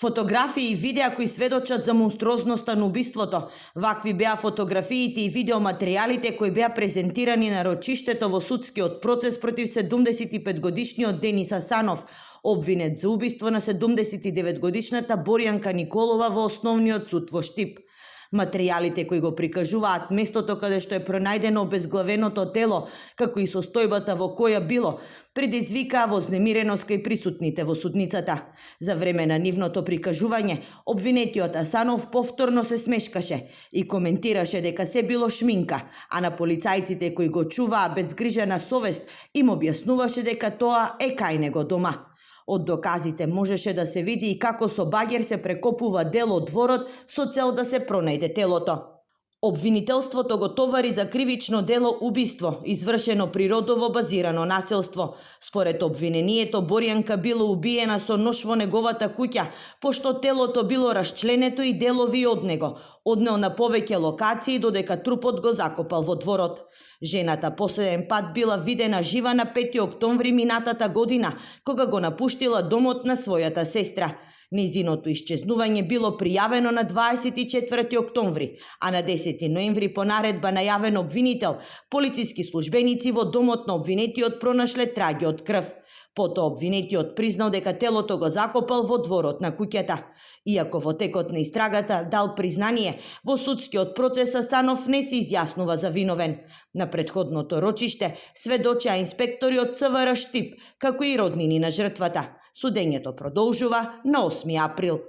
Фотографии и видеа кои сведочат за монструозноста на убиството. Вакви беа фотографиите и видеоматеријалите кои беа презентирани на рочиштето во судскиот процес против 75-годишниот Денис Асанов, обвинет за убиство на 79-годишната Борјанка Николова во Основниот суд во Штип. Материјалите кои го прикажуваат местото каде што е пронајдено обезглавеното тело, како и состојбата во која било, предизвикаа вознемиреност кај присутните во судницата. За време на нивното прикажување, обвинетиот Асанов повторно се смешкаше и коментираше дека се било шминка, а на полицајците кои го чуваа безгрижена совест им објаснуваше дека тоа е кај него дома. Од доказите можеше да се види и како со багер се прекопува дел од дворот со цел да се пронајде телото. Обвинителството го товари за кривично дело убиство, извршено при родово базирано насилство. Според обвинението, Борјанка било убиена со нож во неговата куќа, пошто телото било расчленето и делови од него однел на повеќе локации додека трупот го закопал во дворот. Жената последен пат била видена жива на 5 октомври минатата година, кога го напуштила домот на својата сестра. Нејзиното исчезнување било пријавено на 24 октомври, а на 10 ноември по наредба најавен обвинител, полициски службеници во домот на обвинетиот пронашле траги од крв. Потоа обвинетиот признал дека телото го закопал во дворот на куќата. Иако во текот на истрагата дал признание, во судскиот процес Асанов не се изјаснува за виновен. На претходното рочиште сведочеа инспектори од ЦВР Штип, како и роднини на жртвата. Судењето продолжува на 8 април.